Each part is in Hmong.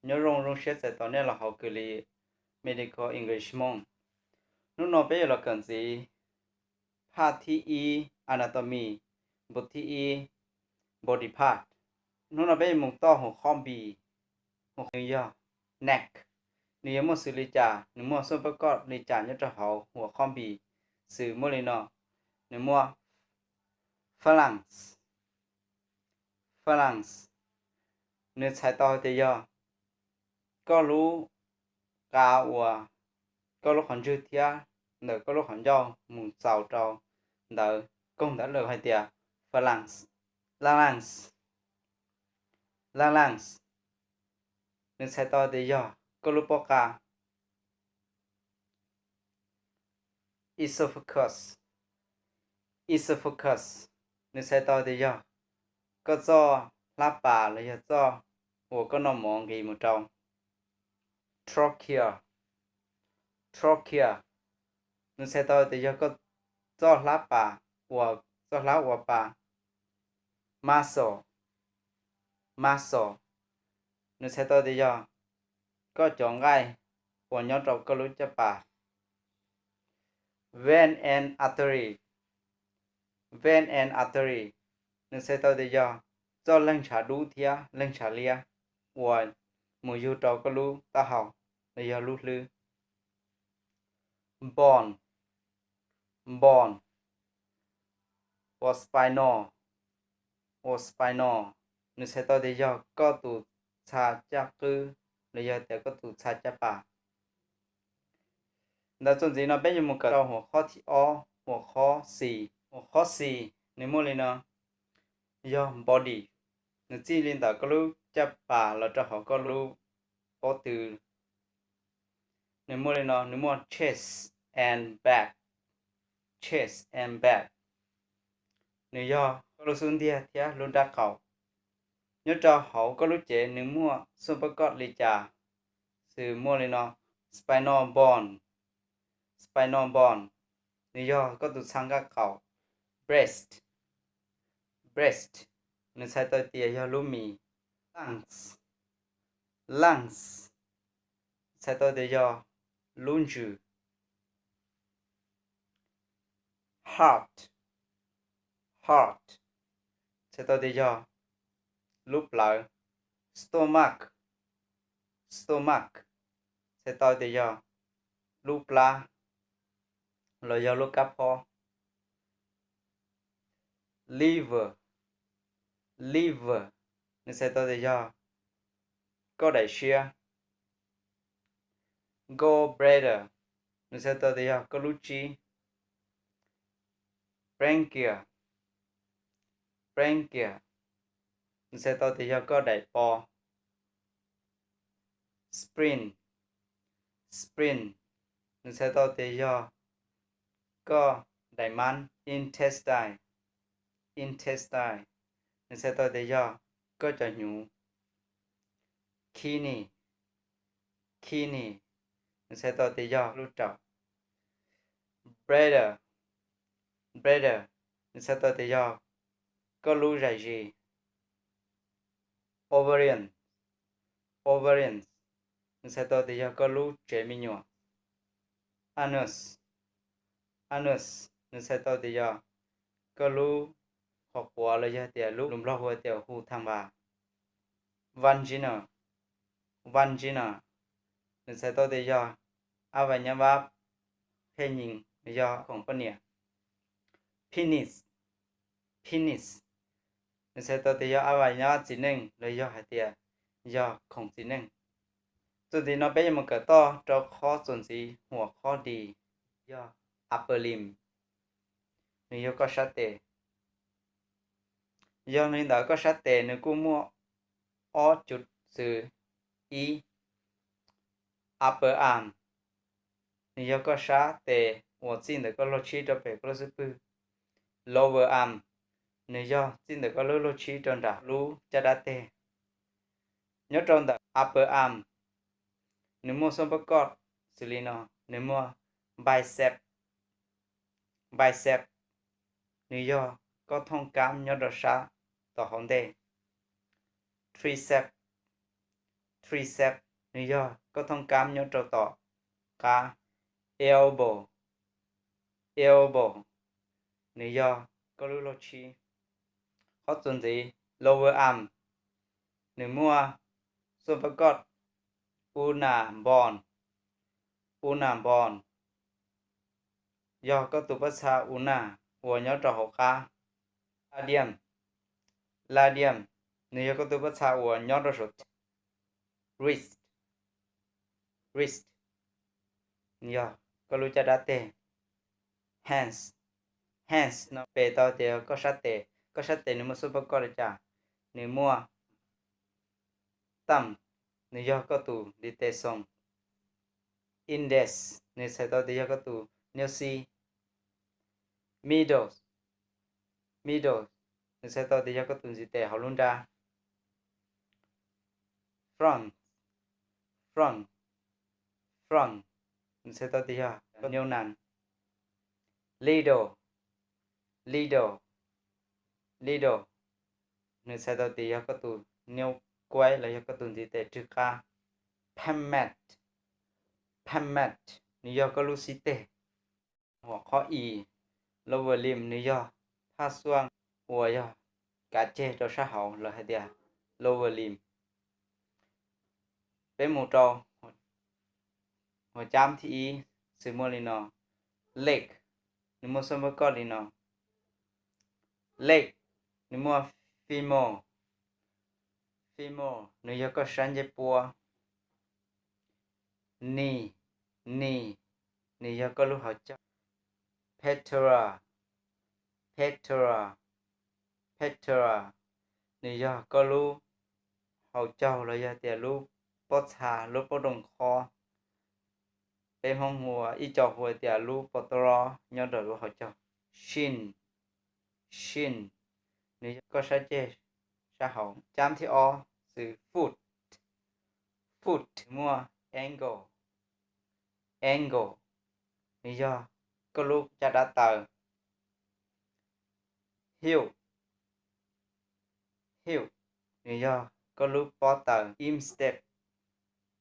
Nyob zoo, zoo siab txais tos nej los hauv kws li Medical English Hmoob. Hnub no peb yuav los kawm ntxiv phaj thib ib, anatomy, npu thib ib, body part. Hnub no peb yuav mus toj huam qhob npis, huam qhob nws yog neck. Nws yuav muaj xws li cas, nws muaj xuaj pab koj li cas nyob rau hauv huam qhob npis? Xws muaj li no, nws muaj phalanx. Phalanx, nws txhais tau tias yog koj lub qa uas koj lub qhov ntswg thiab ntawm koj lub qhov ncauj mus txaus rau ntawd, koog ntawd lawm hais tias phalanx. Larynx, larynx, nws txhais tau tias yog koj lub pob qa. Esophagus, esophagus, nws txhais tau tias yog koj txoj hlab pas los yog txoj uas koj noj mov nqis mus rau. Trachea, trachea, nws txhais tau tias yog koj txoj hlab pas, uas txoj hlab ua pa. Muscle, muscle, nws txhais tau tias yog koj cov nqaij uas nyob rau koj lub caj pas. Vein and artery, vein and artery, nws txhais tau tias yog txoj leeg ntshav dub thiab leeg ntshav liab uas mus yug rau koj lub taub hau los yog lub hlwb. Bone, bone, uas spinal, uas spinal, nws txhais tau tias yog koj tus txha caj qwb los yog tias koj tus txha caj pas. Ntawd txuas ntxiv no peb yuav mus kawm rau huam qhob thib ob, huam qhob xis. Huam qhob xis nws muaj li no, yog body, nws txij li ntawm koj lub caj pas los rau hauv koj lub pob tw. Nws muaj li no, nws muaj chest and back, chest and back, nws yog koj lub xub ntiag thiab lub nrab qaum. Nyob rau hauv koj lub cev nws muaj xuaj pab koj li cas? Xws muaj li no, spinal bone, spinal bone, nws yog koj tus txha nqaj qaum. Breast, breast, nws txhais tau tias yog lub mis. Lungs, lungs, txhais tau tias yog lub ntsws. Heart, heart, txhais tau tias yog lub plawv. Stomach, stomach, txhais tau tias yog lub plab los yog lub kab phob. Liver, liver, nws txhais tau tias yog koj daim siab. Gallbladder, nws txhais tau tias yog koj lub tsib. Pancreas, pancreas, nws txhais tau tias yog koj daim pos. Spleen, spleen, nws txhais tau tias yog koj daim mab. Intestine, intestine, nws txhais tau tias yog koj cov hnyuv. Kidney, kidney, nws txhais tau tias yog lub raum. Bladder, bladder, nws txhais tau tias yog koj lub zais zis. Ovarian, ovarian, nws txhais tau tias yog koj lub tsev me nyuam. Anus, anus, nws txhais tau tias yog koj lub qhov quav los yog tias lub lus Nplog hu tias hu thaj npas. Vagina, vagina, nws txhais tau tias yog a vais nyab vab pheej nyis, yog khoom poj niam. Penis, penis, nws txhais tau tias yog a vais nyab vab txiv neej los yog hais tias yog khoom txiv neej. Txuas ntxiv no peb yuav mus kawm toj rau qhov txuas ntxiv huam qhov dis, yog upper limb, nws yog koj sab tes. Yog li ntawd koj sab tes nws kuj muaj ob cuv xwm. Ib, upper arm, nws yog koj sab tes uas txij ntawm koj lub tshib rau pem koj lub xub pwg. Lower arm, nws yog txij ntawm koj lub lub tshib rau nram lub caj dab teg. Nyob rau ntawm upper arm, nws muaj xuab pob koj xws li no, nws muaj bicep, bicep, nws yog koj thooj kab nyob rau sab tom hauv ntej. Tricep, tricep, Tricep, nws yog koj thooj kab nyob rau tom qab. Elbow, elbow, nws yog koj lub laug tshib. Qhov txuas ntxiv, lower arm, nws muaj xuab pab koj ulnar bone, ulnar bone, yog koj tus pob txha ulnar uas nyob rau hauv qab. Larynx, larynx, nws yog koj tus pob txha uas nyob rau saum. Wrist, wrist, yog koj lub caj dab teg. Hands, hands no pes tau tias yog koj sab tes, koj sab tes nws muaj xuab pab koj li cas? Nws muaj. Thumb, nws yog koj tus ntiv tes xoo. Index, nws txhais tau tias yog koj tus niaub xib. Middle, middle, nws txhais tau tias yog koj tus ntxiv tes hauv lub nrab. Front, front, front, nws txhais tau tias yog koj niaub nas. Little, little, little, nws txhais tau tias yog koj tus niaub kuaib los yog koj tus ntiv tes rwg qab. Palmate, palmate, nws yog koj lub xib teg. Hos qhov i, lower limb, nws yog phab xuab uas yog kav ceg rau sab hauv los hais tias lower limb. Peb mus rau hauv cab thib ib, xws muaj li no. Leg, nws muaj xuab pab koj li no. Leg, nws muaj femur, femur, nws yog koj sab ncej puab. Knee, knee, nws yog koj lub hauv caug. Pectoral, pectoral, pectoral, nws yog koj lub hauv caug los yog tias lub pob txha, lub pob rooj qhob. Peb Hmoob hu ua, ib co hu tias lub pob tw rob nyob rau lub hauv caug. Shin, shin, nws yog koj sab ceg sab hauv. Cab thib ob, xws foot, foot, muaj ankle, ankle, nws yog koj lub caj dab taw. Heel, heel, nws yog koj lub pob taw. Instep,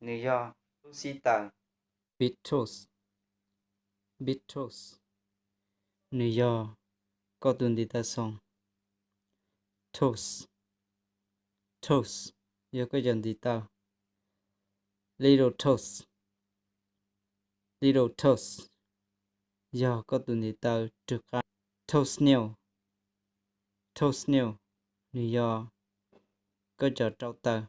nws yog lub xib taw. Big toes, big toes, nws yog koj tus ntiv taw xoo. Toes, toes, yog koj cov ntiv taw. Little toes, little toes, yog koj tus ntiv taw rwg qab. Toenail, toenail, nws yog koj cov rau taw.